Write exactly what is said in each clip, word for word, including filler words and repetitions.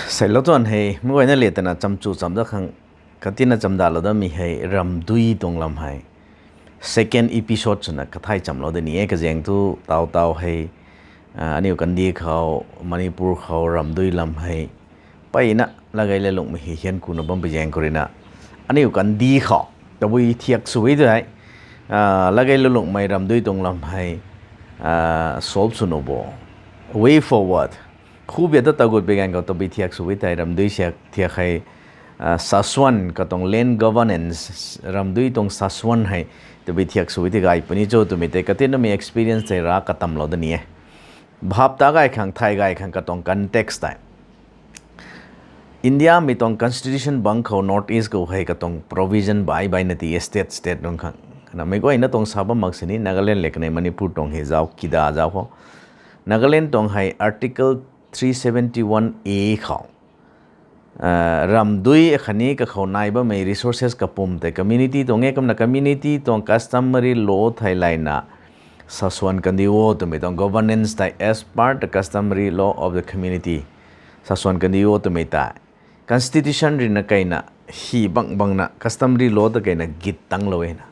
Seilou tuan hei meic guayna le twna chamchu cham dat khang, katina chamdalou datmei hei ramdui tuang lam hei second episode swna kathai chamlou de ni e. Kazaeng thu taw taw hei aniu kandih khou, Manipur khou ramdui lam hei mpeyna lagei lalungmei hei hian kuna bam pi zaeng khou ruina, aniu kandih khou tabui thiak sw e tei lagei lalungmei ramdui tuang lam hei solve sw nuh bo, way forward, khubia ta tagut pi ganv khou tabui thiak sw e tei ramdui thiak hei sasuan katuang land governance, ramdui tuang sasuan hei tabui thiak sw e tei gay puni cho twmei tei katinamei experience tei ra katamlou da ni e. Bhap ta gay khang, thay gay khang katuang context tei Indiamei tuang constitution bangc khou North East khou hei katuang provision bai bai na ti e state state nunc khang. Kanamei guayna tuang sa bam mak sini Nagaland le kanei Manipur tuang hei zauc kida zauc khou, Nagaland tuang hei article three seventy one A khou ramdui akhatni kakhou nai bammei resources kapwm tei community tuang e. Kumna community tuang customary law theilayna sasuan kandi o twmei tuang governance tei as per the customary law of the community sasuan kandi o twmei tei constitution ruina keyna hi bang bangna customary law ta keyna git tanglou e na,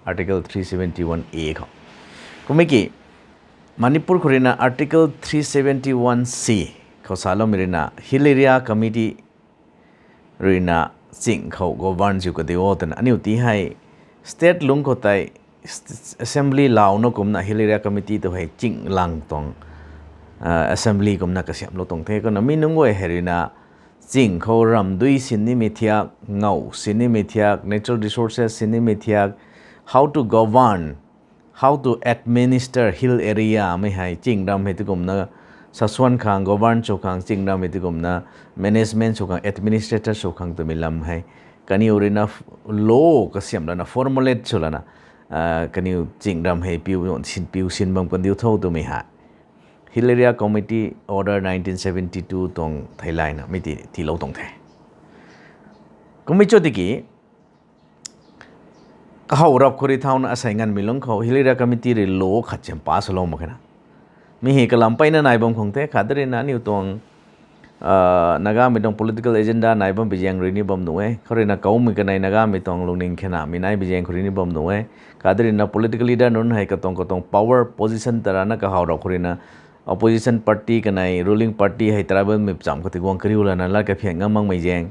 article three seventy one A khou. Kummei ki Manipur khou ruina article three seventy one C khou saloumei ruina hill area committee ruina ching khou govern ziu kadi o twna aniu ti hei state lungc khou tei assembly launa kumna hill area committee tu hei ching lang tuang assembly kumna kasiamhlou tuang the. Kumna mi nunc guay hei ruina ching khou ramdui sin nimei thiak, ngau sin nimei thiak, natural resources sin nimei thiak, how to govern, how to administer hill area mei hei ching ram hei ti kumna sasuan khang, govern sw khang, ching ram hei ti kumna management sw khang, administrator sw khang twmei lam hei kaniw ruina law kasiamh lana formulate sw lana kaniw ching ram hei piu sin bam kandiu tho twmei hei Hill Area Committee Order nineteen seventy two tuang theilayna mi ti tiilou tuang the. Kummei cho tiki kahaw rap khou rui thauna asei nganvmei lungc khou Hill Area Committee rui law khat siam pass swlou mak khe na. Mi hei kalam mpeyna nai bam khang the, khatdarina aniu tuang Nagamei tuang political agenda nai bam pi zaeng rui ni bam nuh e. Khou ruina kaumei kanei Nagamei tuang lungning khenamei nai pi zaeng khou rui ni bam nuh e. Khatdarina political leader nunc hei katuang katuang power position tarana kahaw rap khou ruina opposition party kanei ruling party hei tribalmei pcham khou tiguang kariu lana lat kaphian ngam makmei zaeng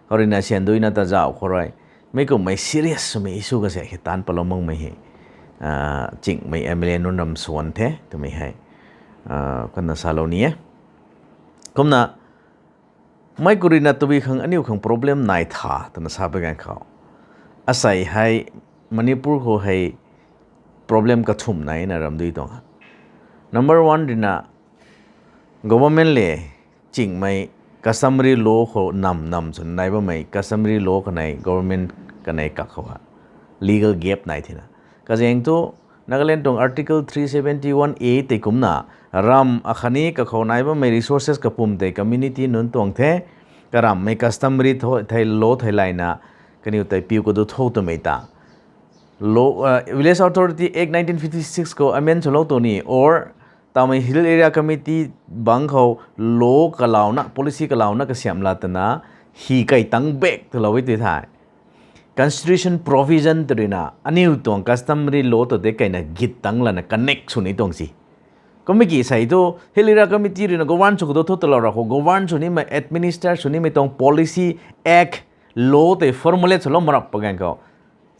khou ruina sianduina ta zauh khou rui mi kumhmei serious swmei issue kase hei taanc patlou makmei hei chingmei M L A nunc ram swan the twmei hei kumna salou ni e. Kumna mei khou ruina tabui khang aniu khang problem nai tha twna sa pi ganv khou, asei hei Manipur khou hei problem kathumh naina ramdui tuang ha. Number one ruina government le chingmei customary law khou nam nam sw nai bammei customary law kanei government kanei kak khou ha legal gap nai thina. Kazaeng thu Nagaland tuang Article three seventy one A tei kumna ram akhatni kakhou nai bammei resources kapwm tei community nunc tuang the, karamhmei customary thei law theilayna kaniw tei piu kadu tho twmei ta Village Authority Act nineteen fifty six khou amend swlou tu ni or tamei Hill Area Committee bangc khou law kalauna policy kalauna kasiamh la twna hi kai tang bak twlou e tei thei constitution provision tw ruina aniu tuang customary law ta de kaina git tang lana connect sw ni tuang si. Kummei ki sei thu Hill Area Committee ruina govern sw kadu tho twlou ra khou govern sw nimei administer sw nimei tuang policy, act, law tei formulate swlou marap pa ganv khou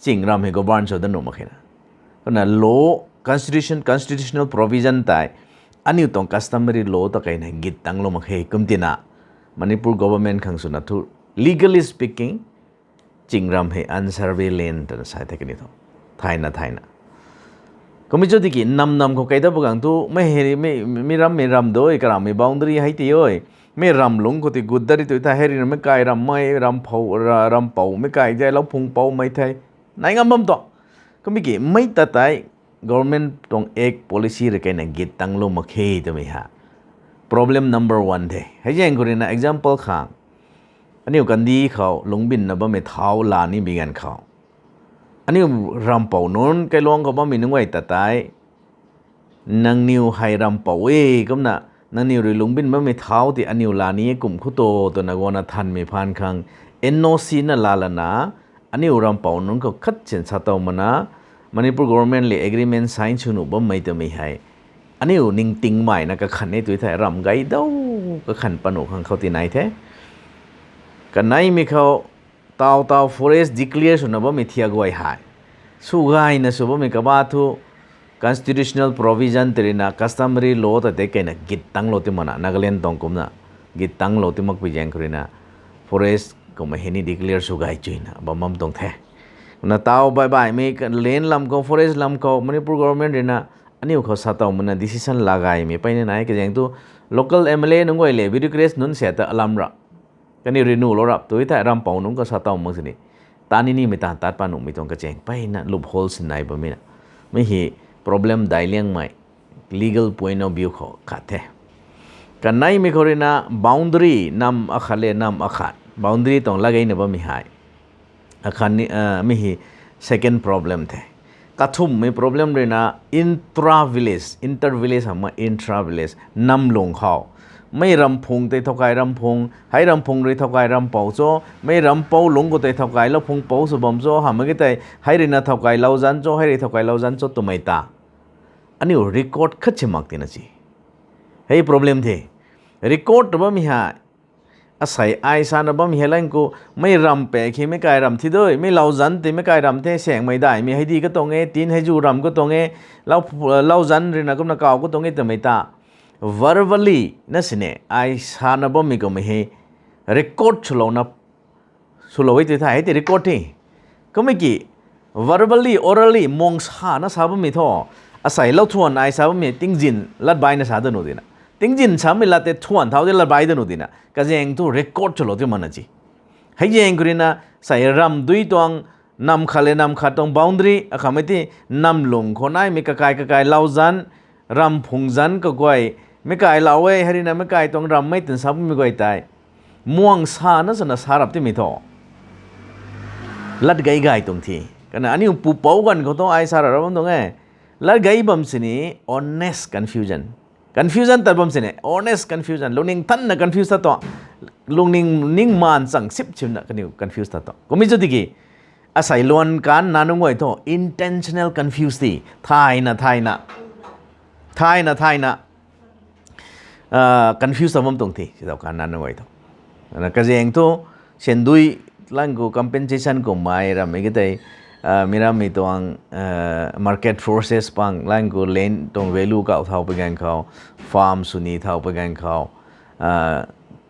ching ram hei govern sw da nuh mak khe na. Kumna law, constitution, constitutional provision tei aniu tuang customary law ta kaina git tanglou mak khe kum tina Manipur government khang swna thu legally speaking ching ram hei unsurvey land twna sa the kaniw thu thayna thayna. Kummei cho tiki nam nam khou kai da pa ganv thu mei hei mi rammei ram dui karamhmei boundary hei tei oi, mei ram lungc khou tei gut dari tu thei hei ruina meic kai rammei rampou, rampoumei kai zaylou phungpoumei thei nai ngam bam tuang. Kummei ki mei ta tei government tuang act policy rui kaina git tanglou mak khe twmei ha problem number one the. Hei zaeng khou ruina example khang aniu kandih khou lungcbinna bammei thau la ni bi ganv khou aniu rampou nunc kailuang khou bammei nunc guay ta tei nangniw hei rampou e kumna nangniw rui lungcbin bammei thau tei aniw la ni e kum khou to twna guangna thanmei phaan khang N O C na laalana, aniw rampou nunc khou khat sin sa tow mana, Manipur government le agreement sign sw nuh bammei twmei hei aniw ningtingmeina kakhan e tui thei ramh gei dau kakhan pat nuh khang khou ti nai the. Kaneimei khou taw taw forest declare swna bammei thiak guay hei sw gayna sw bammei kaba thu constitutional provision tei ruina customary law ta tei keyna git tangclou ti mana, Nagaland tuang kumna git tangclou ti makpui zaeng khou ruina forest kumna hei ni declare sw gay chuyna bam bam tuang the. Kumna taw baih baihmei ka-, land lam khou, forest lam khou Manipur government ruina aniw khou sa tow mana decision laa gaymei peyna nai, kazaeng thu local M L A nunc guay le bureaucrats nunc sa ta alam ra kaniw rui nuhlou rap tui thei rampou nunc khou sa tow mak sini, tat ni nimei taanv tat pat nuhmei tuang kachaeng peyna loophole sin nai bammei na, mi hei problem daic liangmei legal point of view khou khat the. Kaneimei khou ruina boundary nam akhat le nam akhat boundary tuang latgeina bammei hei akhat ni, mi hei second problem the. Kathumhmei problem ruina intra village, inter village hamh ma intra village, namlung khou mei ramphung tei thowkai ramphung, hei ramphung rui thowkai rampou cho, mei rampou lungc khou tei thowkai lou phungpou sw bam cho, hamh mak ki tei hei ruina thowkai lou zanc cho, hei rui thowkai lou zanc cho twmei ta aniu record khat si mak tina si. Hei problem the. Record ta bammei hei asei ai sana bammei hei lang khou mei ram pak hei meic kai ram thi dui, mei lou zanc tei meic kai ram the, saengmei daihmei hei di katuang e, tin hei zu ram katuang e, lou, lou zanc ruina kumna kaw katuang e twmei ta verbally na sini ai sana bammei kummei hei record swlouna, swlou e tui thei hei tei record the. Kummei ki verbally, orally muang sana sa bammei thu, asei lou thuan ai sa bammei tingzin latbaina sa da nuh dina, tingzin samei lat tei thuan thau di latbai da nuh dina, kazaeng thu record swlou ti mana si. Hei zaeng khou ruina sei ramdui tuang nam khat le nam khat tuang boundary akhatmei ti namlung khou naimei kakai kakai lou zanc, ramphung zanc kaguay, meic kai lou e, hei ruina meic kai tuang rammei tan sa bammei guay tei muang sana sana sa rap timei thu lat gei gay tuang the. Kana aniu pupouc ganv khou thu ai sa ra ra bam tuang e. Lat gei bam sini honest confusion. Confusion tat bam sini honest confusion. Lungning thanna confuse ta tuang. Lungning ning maan chang sip simna kaniw confuse ta tuang. Kummei chu tiki asei luan kan na nunc guay thu intentional confuse ti thayna thayna, thayna thayna confuse ta bam tuang the, si tau kan na nunc guay thu. Kazaeng thu sandui lang khou compensation kummei rammei ki tei, mi rammei tuang market forces pang lang khou land tuang value kau thau pui ganv khou, farm swni thau pui ganv khou,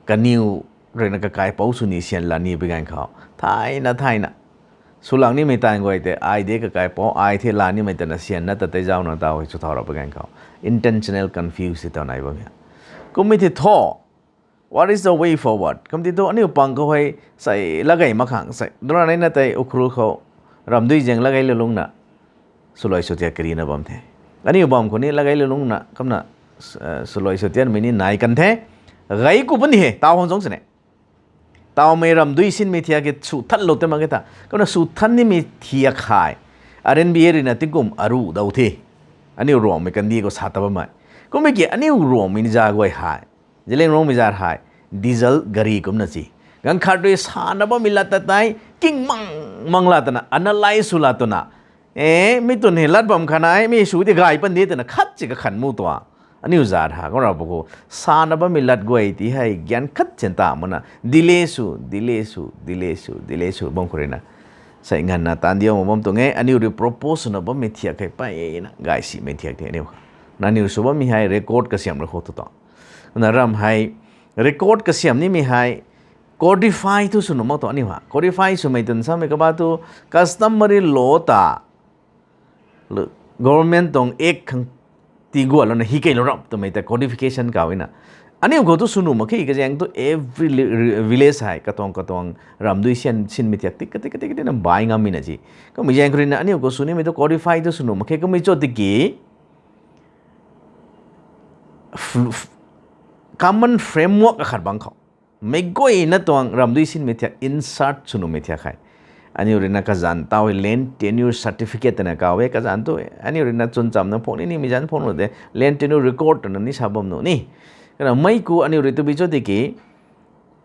kaniw ruina kakaipouc swni syan la ni pui ganv khou thayna thayna swlak nimei taanv guay tei ai de kakaipouc, ai the la nimei tana syan na ta tei zauna taw hei sw thau rap pui ganv khou intentional confuse ti tau nai bam e. Kummei thei thu what is the way forward? Kum ti thu aniu pang khou hei sei latgei mak khang sei dura neina tei Ukhrul khou ramdui zaeng latgei lulungna swluai swtiat karina bam the. Aniu bam khou ni latgei lulungna kumna swluai swtiatmei ni nai kan the. Gei ku puni he taw khang zungc sini tawmei ramdui sinmei thiak ki sw thanlou te mak ke ta. Kumna sw than nimei thiak hei R N B A ruina tingkum aruh dau the. Aniu Ruangmei kandih khou sa ta bammei. Kummei ki aniu Ruangmei ni za guay hei, Zeliangrongmei zat hei diesel gari kumna si, ganv khat rui sana bammei lat ta tei king mang mang la twna analyze sw la twna, e, mi twn hei lat bam kha nai, mi sw ti gay pan de twna khat si kakhan mu tuang. Aniu zat ha kumna pakhou sana bammei lat guay ti hei gan khat sin ta mana delay sw, delay sw, delay sw, delay sw bam khou ruina sei nganvna taanv diu mak bam tuang e. Aniu rui propose swna bammei thiak hei peyna gaysimei thiak the aniu. Nangniw sw bammei hei record kasiam ra khou tu tuang. Kumna ram hei record kasiam nimei hei codify thu sw nuh mak tuang aniu ha. Codify swmei twn samei kaba thu customary law ta government tuang act khang tigualouna hi keilou rap twmei ta codification kau na. Aniu khou thu sw nuh mak khe, kazaeng thu every village hei katuang katuang ramdui syan sinmei thiak tik katik katik katik na bai ngammei na si. Kummei zaeng khou ruina aniu khou sw nimei thu codify thu sw nuh mak khe, kummei cho tiki common framework akhat bang khou meic guayna tuang ramdui sinmei thiak insert sw nuhmei thiak hei aniu ruina kazanc taw hei land tenure certificate twna kau e. Kazanc thu aniu ruina chwnchamna phung ni nimei zanc phung nuh de, land tenure record twna ni sa bam nuh ni. Kana mei ku aniu rui tu bi cho tiki,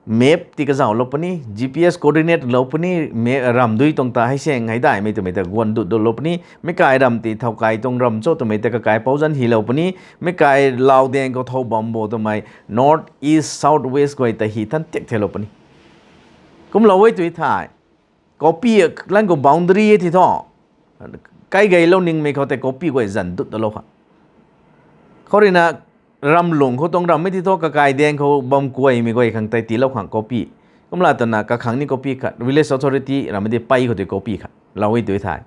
map ti kazauhlou puni, G P S coordinate lou puni, ramdui tuang ta hei seng hei daihmei twmei ta guan dut dut lou puni, meic kai ram ti thow kai tuang ram cho twmei ta kakai pou zanc hylou puni, meic kai lau daeng khou thow bam bo twmei north, east, south, west guay ta hy than tiak theilou puni. Kumlou e tui thai, copy lang khou boundary e ti thu, kai gaylou ningmei khou tei copy guay zanc dut talou kha. Khou ruina ram lung khou tuang rammei ti thu kakai daeng khou bam kuaymei guay khang tei tiilou khang copy. Kumla twna kakhang ni copy khat, village authority rammei ti pei khou tei copy khat lou e tui thai,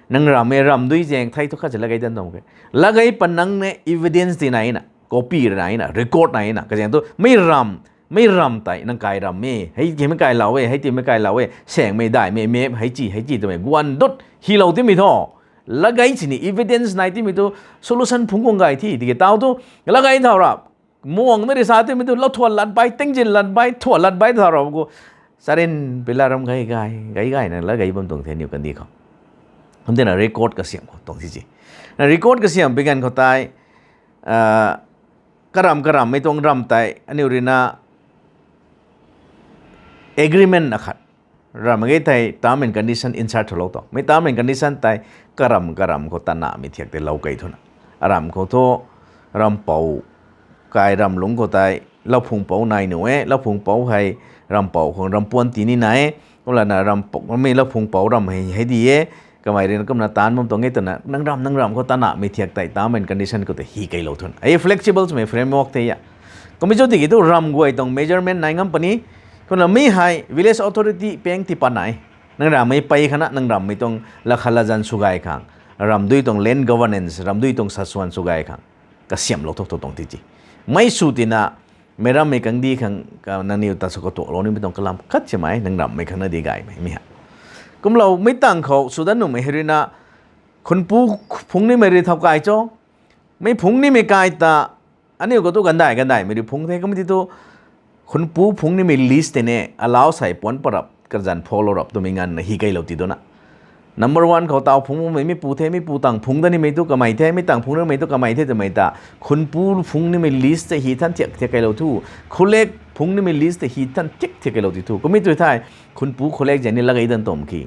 nang rammei ramdui zaeng thei thu khat si latgei dan tuang ke. Latgei panang ne evidence ti nai na, copy nai na, record nai na, kazaeng tu mei ram, mei ram tei nang kai ram e, hei ti mei kailou e, hei ti mei kailou e, sengmei daihmei map hei chi hei chi twmei guan dut hylou timei thu, latgei sini evidence nai timei tu solution phungc guang gay thi tiki taw tu, latgei thau rap, muang na ri sa timei tu lou thuan lat bai, tingzin lat bai, thuan lat bai thau rap khou, charin pila ram gay gay gay gayna latgei bam tuang the aniu kandih khou. Kum tina record kasiam khou tuang thi ci. Na record kasiam pi ganv khou tei, karam karammei tuang ram tei aniu ruina agreement akhat, ram ge thei term and condition insert thulou tuang. Mei term and condition tei karam karam khou tanahmei thiak tei lou kei thuna. Aram khou thu rampou, kai ram lungc khou tei lauphungpou nai nu e, lauphungpou hei rampou khang rampuan ti ni nai e, kumlana rammei lauphungpou ram hei hei di e, kamei ruina kumna taanc bam tuang e twna nang ram nang ram khou tanahmei thiak tei term and condition khou tei hy keilou thuna. Hei flexible swmei framework the a. Kummei cho tiki thu ram guay tuang measurement nai ngam puni, kumna mi hei village authority pang ti pat nai. Nang rammei pei khana nang rammei tuang lakhat lazan sw gay khang, ramdui tuang land governance, ramdui tuang saswan sw gay khang kasiamhlou thuk thu tuang thi ci. Mei sw tina, mei rammei kangdih khang, nangniw ta sw katuaklou nimei tuang kalam khat simei nang rammei khang na di gaymei mi hei. Kumlou mei tang khou sw dat nuhmei hei ruina, khunpu phungc nimei rui thau kai cho, mei phungc nimei kai ta, aniu khou tu gandai gandaimei rui phungc the kummei ti thu, khunpu phungc nimei list tei ne alau sei puanc parap kazanc phoulou rap twmei nganvna hy keilou ti duna. Number one khou taw phungc bammei mi pu the, mi pu tang phungc dat nimei tu kamei the, mi tang phungc nimei tu kamei the twmei ta, khunpu phungc nimei list tei hy than thiak thiak keilou thu, khulek phungc nimei list tei hy than thiak thiak keilou ti thu. Kummei tui thei, khunpu khulek zan ni latgei dan tuang ki.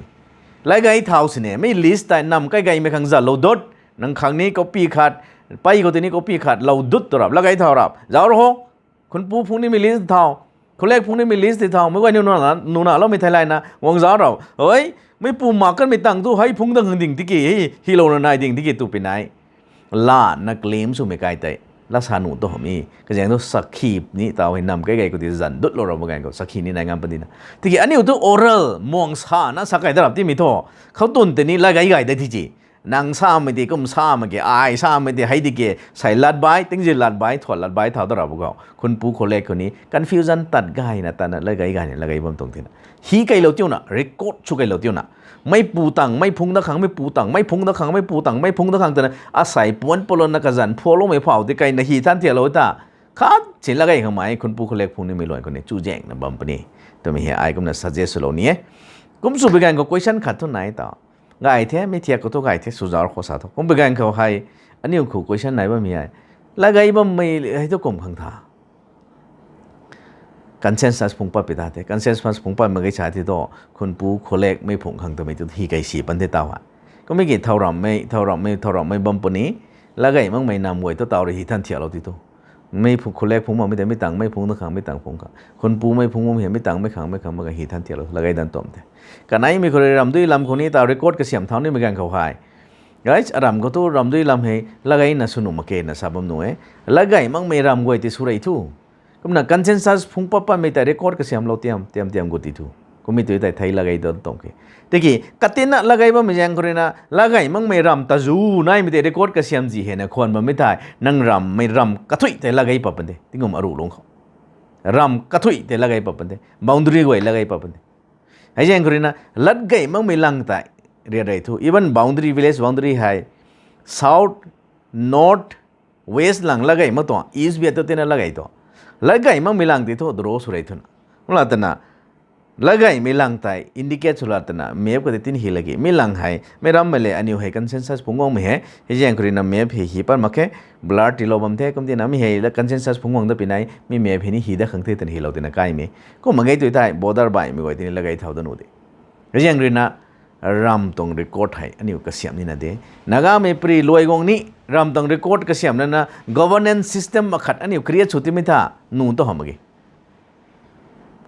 Latgei thau sini mei list tei nam kai gaymei khang zanlou dut, nang khang ni copy khat, pei khou tei ni copy khat lou dut tu rap, latgei thau rap zauc ro ho. Khunpu phungc nimei list thau, khulek phungc nimei list ti thau, meic guay ni nuna loumei theilayna guang zauc rap. Hei, mei pu mak kanmei tang tu hei phungc dat khang ding tiki, hylouna nai ding tiki tu pi nai. Lana claim swmei kai tei, lat sa nuh tu hamh e, kazaeng tu sakhi ni taw hei nam kai gay khou ti zanc dutlou rap ganv khou sakhi ni nai ngam puni na. Tiki aniu tu oral muang sana sa kai da rap timei thu, khou twn tei ni latgei gay da thi ci. Nang samei ti kum samei ke, ai samei ti hei di ke, sei lat bai, tingzin lat bai, thuan lat bai thau da rap khou, khunpu khulek khou ni confusion tat gayna tatna latgei gayna latgei bam tuang thina. Hy keilou tiuna, record sw keilou tiuna. Mei pu tang mei phungc dat khang, mei pu tang mei phungc dat khang, mei pu tang mei phungc dat khang twna asei puanc palouna kazanc phuakloumei phau ti kaina hy than thiaklou ta, khat si latgei khangmei khunpu khulek phungc nimei luan khou ni chuzaenghna bam puni twmei hei ai kumna suggest swlou ni e. Kum sw bi ganv khou question khat thu nai ta. Gay the, mei thiak khou thu gay the, sw zauc khou sa thu. Kum bi ganv khou hei, aniu khou question nai bammei hei, latgei bammei hei thu kum khang tha consensus phungc pat pi ta the. Consensus phungc pat mak ge sa ti thu, khunpu khulek mei phungc khang twmei tu hy kei si pan the taw hei. Kummei ki thau rammei, thau rammei, thau rammei bam puni, latgei makmei nam guay tu taw rui hy than thiaklou ti thu. Mei phu-, khulek phungc bammei tei mei tang mei phungc dat khang, mei tang phungc khang. Khunpu mei phungc bammei hei mei tang mei khang, mei khang, mei khang hy than thiaklou, latgei dan tuang the. Kanei mei khou rui ramdui lam khou ni taw record kasiam thau nimei ganv khou hei, guys, aram khou tu ramdui lam hei latgei na sw nuh mak ke na sa bam nuh e. Latgei makmei ram guay ti sw rei thu. Kumna consensus phungc pat patmei tei record kasiamlou tiam, tiam, tiam gut ti thu. Kummei tu tei thei latgei dan tuang ke. Tiki, katinna latgei bammei zaeng khou ruina, latgei makmei ram ta zu naimei tei record kasiam zi hei na khwan bammei thei, nang rammei ram kathuic tei latgei pat pan de. Tingkum aruh lungc khou. Ram kathuic tei latgei pat pan de. Boundary guay latgei pat pan de. Hei zaeng khou ruina, latgei makmei lang tei riat rei thu. Even boundary, village boundary hei, south, north, west lang latgei mak tuang, east biat tu tina latgei tuang. Latgei makmei lang ti thu, draw sw rei thuna. Kumla twna, Lagaymei lang tei indicate sw la twna map khou tei tin hy laki. Mi lang hei, meic rammei le aniu hei consensus phungc guangmei hei. Hei zaeng khou ruina map hei hi pat mak khe, blur tiilou bam the, kumtina mi hei la consensus phungc guang dat puni, mi map hei ni hi dat khang the twna hylou tina kaimei. Kumna gay tu thei, border baihmei guay tini lagay thau dat nuh de. Hei zaeng ruina ram tuang record hei aniu kasiamh nina de. Nagamei pary luai guang ni, ram tuang record kasiamh lana governance system akhat aniu create sw timei tha, nu tu hamh mak ge.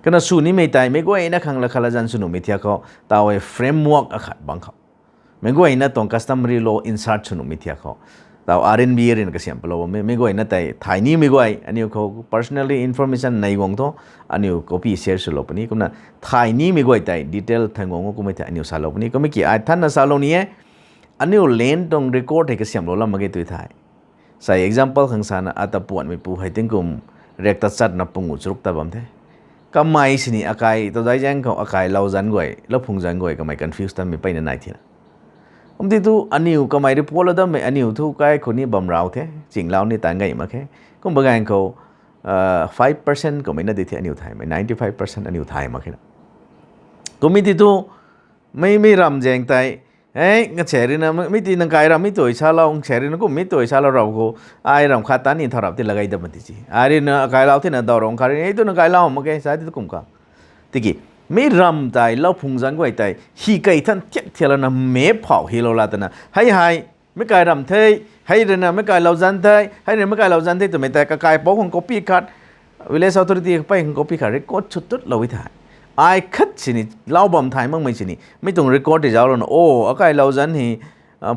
Kana sw nimei tei, meic guayna khang la khat la zanc sw nuhmei thiak khou, taw e framework akhat bang khou. Meic guayna tuang customary law insert sw nuhmei thiak khou. Taw R N B A ruina kasiamh palou bammei, meic guayna tei thay nimei guay, aniu khou personally information nei guang thu, aniu copy share swlou puni, kumna thay nimei guay tei detail thay guang o kummei tei aniu salou puni, kummei ki ai thanna salou ni e, aniu land tuang record hei kasiamhlou lam mak ge tu thei. Sai example khang sana ata puanmeipu hei tingkum riak tachatna pungu charuk ta bam the. Kamei sini akai tau zai zaeng khou akai lau zanc guay, lau phung zanc guay kamei confuse tanmei peyna nai thina. Kumti thu aniu kamei report la dammei aniu thu kai khou ni bam rau the, chinglau ni tan gay mak khe. Kumba gaeng khou, five percent kummei na di the aniu thaymei, ninety five percent aniu thay mak khe na. Kummei ti thu, mei mei ram zaeng tei, e, ngase ruina, mi ti nang kai ram mi tui salou, ngase ruina kum mi tui salou rau khou, ai ram khat tan ni thau rap ti lagay dat mak ti si. Ai ruina kai lau thena daw rong kha ruina, e tu nang kai lau mak ge, sa ti tu kum kha. Tiki, mi ram tei, lau phung zanc guay tei, hi kei than thiak thiak lana map phau hylou la twna. Hei hei, meic kai ram the, hei ruina meic kai lau zanc the, hei ruina meic kai lau zanc the twmei tei, kakai pou khang copy khat, village authority pey khang copy khat, record sw tutlou e thei. Ai khat sini, lau bam thay makmei sini, mi tuang record ti zauclouna, o, akai lau zanc hei,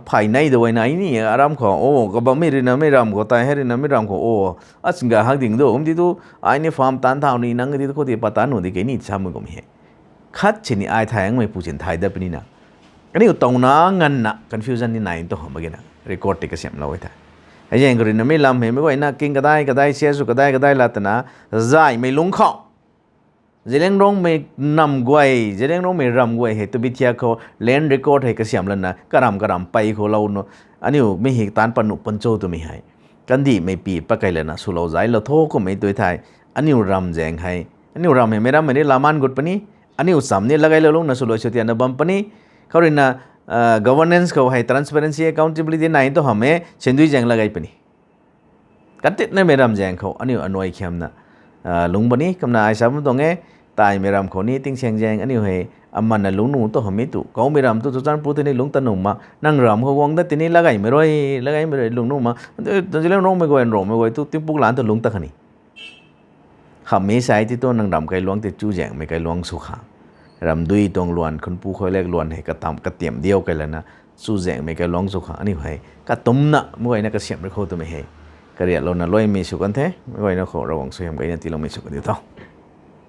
phey nei da guay nai ni, aram khou, o, kabammei ruina mei ram khou tei, hei ruina mei ram khou, o, asingga hak ding do, kum ti thu, ai ni farm tan thau ni, nang ti thu khou ti pat tan nu di kei ni samei kum he. Khat sini ai thay angmei pu sin thay dat puni na. Aniu tauna nganvna confusion ni nai tu hamh mak ge na. Record tei kasiamhlou e thei. Hei zaeng khou ruina mei lam hei, meic guayna king kadai, kadai, C S O kadai, kadai la twna, zaymei lungc khou. Zeliangrongmei nam guay, Zeliangrongmei ram guay hei, tabui thiak khou land record hei kasiamh lana, karam karam pey khou lou nu, aniu mi hei taanc pat nuh pan cho twmei hei. Kandihmei pi pat kei lana, swlou zaylou tho kummei tu thei, aniu ram zaeng hei. Aniu ram hei, meic rammei ni laman gut puni, aniu cham ni lagaylou lungna swluai sw tiana bam puni, khou ruina, governance khou hei transparency, accountability nai tu hamh e, sendui zaeng lagay puni. Katitnamei ram zaeng khou aniu anuai khiamna lungc puni, kumna ai sa bam tuang e, taimei ram khou ni tingsaeng zaeng aniu hei, amanna lungc nuh tu hamhmei tu, kaumei ram tu Churachandpur tei ni lungc ta nuh ma, nang ram khou guang dat tini lagaymei rui, lagaymei rui lungc nuh ma, Zeliangrongmei guay, Nrongmei guay tu, Tingpuk lan tu lungc ta khatni. Hamhmei sai ti tu nang ram kailuangc tei chuzaenghmei kailuangc sw khang. Ramdui tuang luan, Khunpu Khoilek luan hei katam, katiam diau kei lana, chuzaenghmei kailuangc sw khang aniu hei. Katumna, meic guayna kasiamh rui khou twmei hei. Kariatlouna luaimei sw kan the, meic guayna khou Ravguangc suaihiam gayna tiiloumei sw kan diu tho.